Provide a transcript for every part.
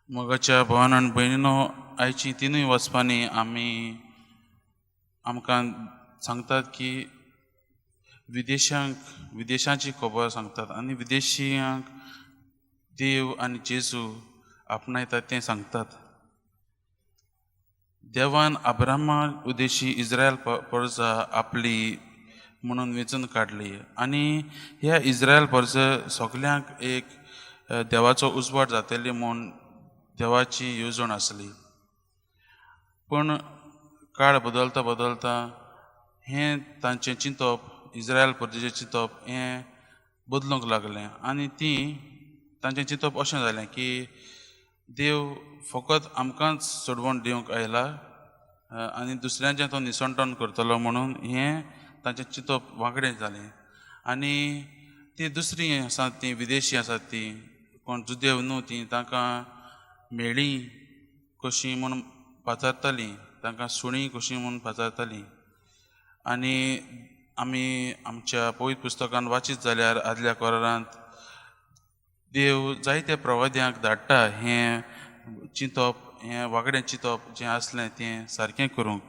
मोगाच्या भावान आनी भयणीनो, आयची तिनूय वचपांनी आमी आमकां सांगतात की विदेशांक विदेशांची खबर सांगतात आनी विदेशियांक देव आनी जेजू आपणायतात तें सांगतात. देवान अब्रामा उदेशी इस्रायल परजा आपली म्हणून वेंचून काडली आनी ह्या इस्रायल परजा सगल्यांक एक देवाचो उजवाड जातली म्हूण देवाची येवजण आसली. पूण काळ बदलता बदलता हें तांचें चिंतप, इस्रायल परजेचें चिंतप हें बदलूंक लागलें आनी ती तांचें चिंतप अशें जालें की देव फकत आमकांच सोडवण दिवंक आयला आनी दुसऱ्यांचें तो निसणटण करतलो म्हणून हें तांचें चिंतप वांकडें जालें. आनी ती दुसरीं आसात तीं विदेशी आसात तीं कोण जुदेव न्हू तीं तांकां मेळी कशीं म्हूण पाचारतालीं, तांकां सुणीं कशीं म्हूण पाचारतालीं. आनी आमी आमच्या पवित्र पुस्तकान वाचीत जाल्यार आदल्या करारांत देव जायत्या प्रवाद्यांक धाडटा हें चिंतप, हें वांकडें चिंतप जें आसलें तें सारकें करूंक.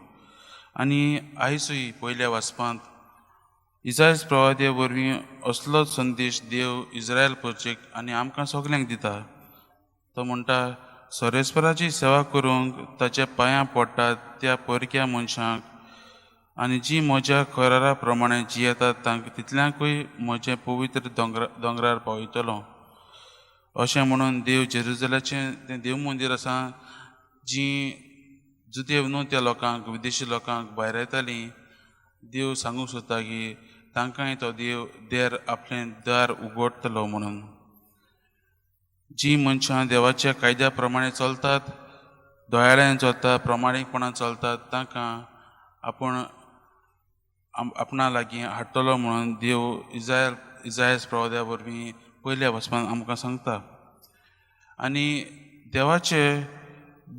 आनी आयजूय पयल्या वाचपांत इजायज प्रवाद्या वरवीं असलोच संदेश देव इस्रायल परजेक आनी आमकां सगल्यांक दिता. तो म्हणटा, सरेस्पराची सेवा करूंक ताच्या पांयां पडटात त्या परक्या मनशांक आनी जी म्हज्या करारा प्रमाणे जियेतात तांकां तितल्यांकूय म्हजें पवित्र दोंगरार पावयतलो. अशें म्हणून देव जेरुजलाचें तें देव मंदीर आसा जी जुदेव न्हू त्या लोकांक, विदेशी लोकांक भायर येतालीं, देव सांगूंक सोदता की तांकांय तो देव देर आपलें दार उगडटलो म्हणून. जी मनशां देवाच्या कायद्या प्रमाणे चलतात, दयाळ्यान चलतात, प्रमाणीकपणान चलतात, तांकां आपूण आपणा लागीं हाडटलो म्हणून देव इजायज प्रवाद्या वरवीं पयल्या वचपान आमकां सांगता. आनी देवाचे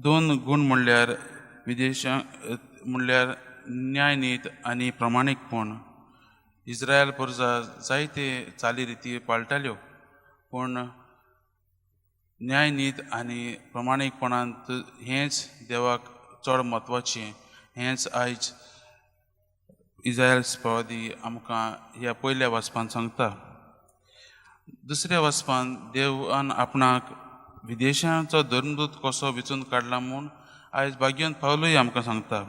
दोन गूण म्हणल्यार विदेशां म्हणल्यार न्यायनीत आनी प्रमाणीकपण. इस्रायल परजा जायते चाली रिती पाळटाल्यो, पूण न्यायनीत आनी प्रमाणीकपणांत हेंच देवाक चड म्हत्वाचें, हेंच आयज इस्रायल प्रवादी आमकां ह्या पयल्या वाचपान सांगता. दुसऱ्या वाचपान देवान आपणाक विदेशांचो धर्मदूत कसो वेंचून काडला म्हूण आयज भाग्यवंत पावलूय आमकां सांगता.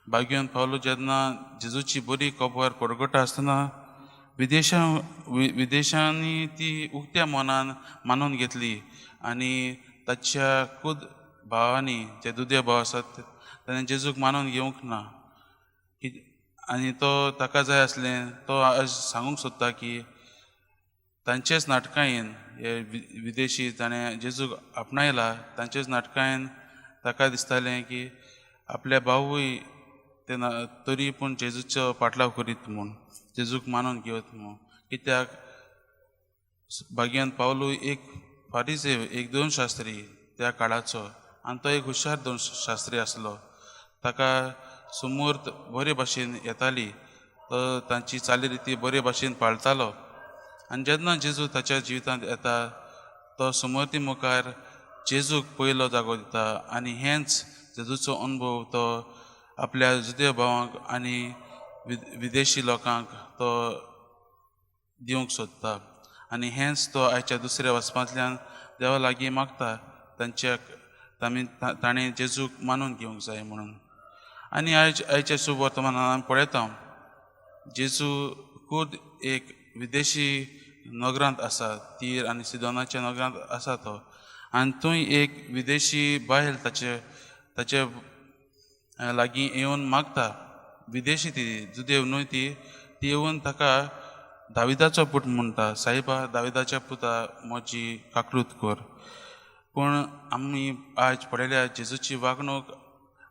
भाग्यवंत पावलू जेन्ना जेजूची बरी खबर परगटा आसतना विदेशांनी ती उक्त्या मनान मानून घेतली आनी ताच्या खूद भावांनी, जे दुदे भाव आसात ताणें जेजूक मानून घेवंक ना आनी तो ताका जाय आसलें, तो आज सांगूंक सोदता की तांचेच नाटकायेन हे विदेशी ताणें जेजूक आपणायला, तांचेच नाटकायेन ताका दिसतालें की आपल्या भावूय ते तरी पूण जेजूचो पाटलाव करीत म्हूण, जेजूक मानून घेवत म्हूण. कित्याक भाग्यान पावलू एक फारीजेव, एक दोन शास्त्री त्या काळाचो आनी तो एक हुशार दोन शास्त्री आसलो. ताका सुमूर्त बरे भाशेन येताली, तो तांची चालीरिती बरे भाशेन पाळटालो. आनी जेन्ना जेजू ताच्या जिवितांत येता तो सुमूर्ती मुखार जेजूक पयलो जागो दिता आनी हेंच जेजूचो अनुभव तो आपल्या जुदेव भावांक आनी विदेशी लोकांक तो दिवंक सोदता. आनी हेंच तो आयच्या दुसऱ्या वचपांतल्यान देवा लागीं मागता, तांच्या ताणें जेजूक मानून घेवंक जाय म्हणून. आनी आयच्या शुभ वर्तमानान आमी पळयता जेजू खूद एक विदेशी नगरांत आसा, तीर आनी सिदोनाच्या नगरांत आसा तो. आनी थंय एक विदेशी बायल ताचे लागीं येवन मागता, विदेशी ती, जुदेव न्हय ती, ती येवन ताका दाविदाचो पूत म्हणटा, सायबा दाविदाच्या पुता म्हजी काकळूत कर. पूण आमी आयज पळयल्यार जेजूची वागणूक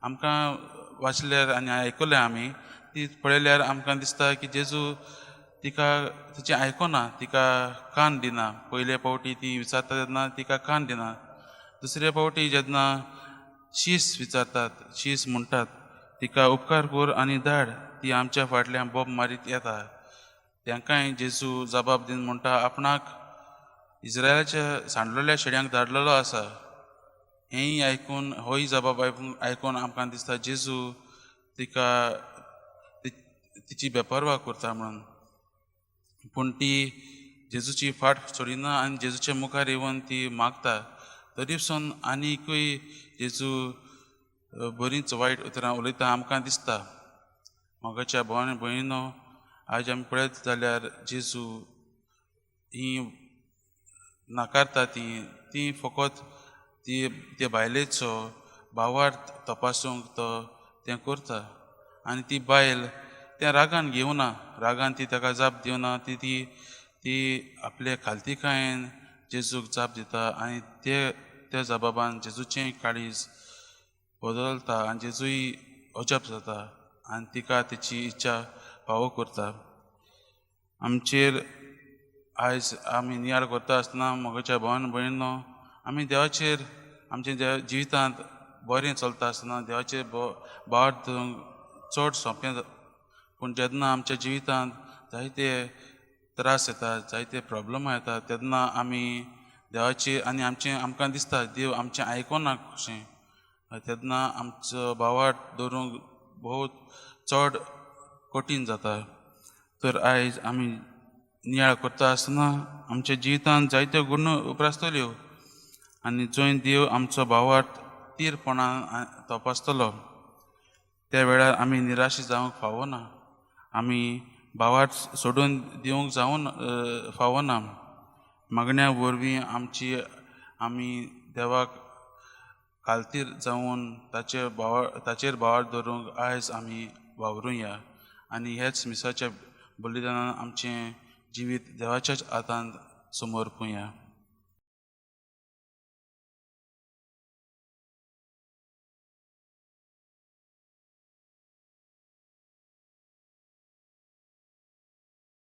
आमकां वाचल्यार आनी आयकल्या आमी ती पळयल्यार आमकां दिसता की जेजू तिका तिचें आयकना, तिका कान दिना. पयले फावटी ती विचारता तेन्ना तिका कान दिना, दुसरे फावटी जेन्ना शीस विचारतात, शीस म्हणटात तिका उपकार कर आनी धाड, ती आमच्या फाटल्यान बोब मारीत येता. तांकांय जेजू जबाब दिवन म्हणटा आपणाक इस्रायलाच्या सांडलेल्या शेड्यांक धाडलेलो आसा. हेंय आयकून, होय जबाब आयकून आमकां दिसता जेजू तिका तिची बेपर्वा करता म्हणून. पूण ती जेजूची फाट सोडिना आनी जेजूच्या मुखार येवन ती मागता. तरी पसून आनीकूय जेजू बरींच वायट उतरां उलयता आमकां दिसता. मोगाच्या भाव आनी भयणीनो, आयज आमी पळयत जाल्यार जेजू ही नाकारता ती ती फकत ती ते बायलेचो भावार्थ तपासूंक तो तें करता. आनी ती बायल तें रागान घेवना, रागान ती ताका जाप दिवना, ती ती ती आपले खालतीकायेन जेजूक जाप दिता आनी ते त्या जबाबान जेजूचें काळीज बदलता आनी जेजूय अजाप जाता आनी तिका तेची इच्छा फावो करता. आमचेर आयज आमी नियाळ करता आसतना मोगाच्या भावान भयणीनो, आमी देवाचेर आमच्या जिवितांत बरें चलता आसतना देवाचेर भावार्थ चड सोंपें. पूण जेन्ना आमच्या जिवितांत जायते त्रास येता, जायते प्रॉब्लमां येता, तेन्ना आमी देवाचेर आनी आमचें आमकां दिसता देव आमचें आयकना कशें, तेन्ना आमचो भावार्थ दवरूंक बहुत चड कठीण जाता. तर आयज आमी नियाळ करता आसतना आमच्या जिवितांत जायत्यो गुण उप्रासतल्यो आनी जंय देव आमचो भावार्थ तीरपणान तपासतलो त्या वेळार आमी निराश जावंक फावना, आमी भावार्थ सोडून दिवंक जावन फावना. मागण्या वरवीं आमची आमी देवाक खालतीर जावन ताचे ताचेर भावार्थ दवरूंक आयज आमी वावरुया आनी ह्याच मिसाच्या बलिदानान आमचें जिवीत देवाच्याच हातांत समर्पुया.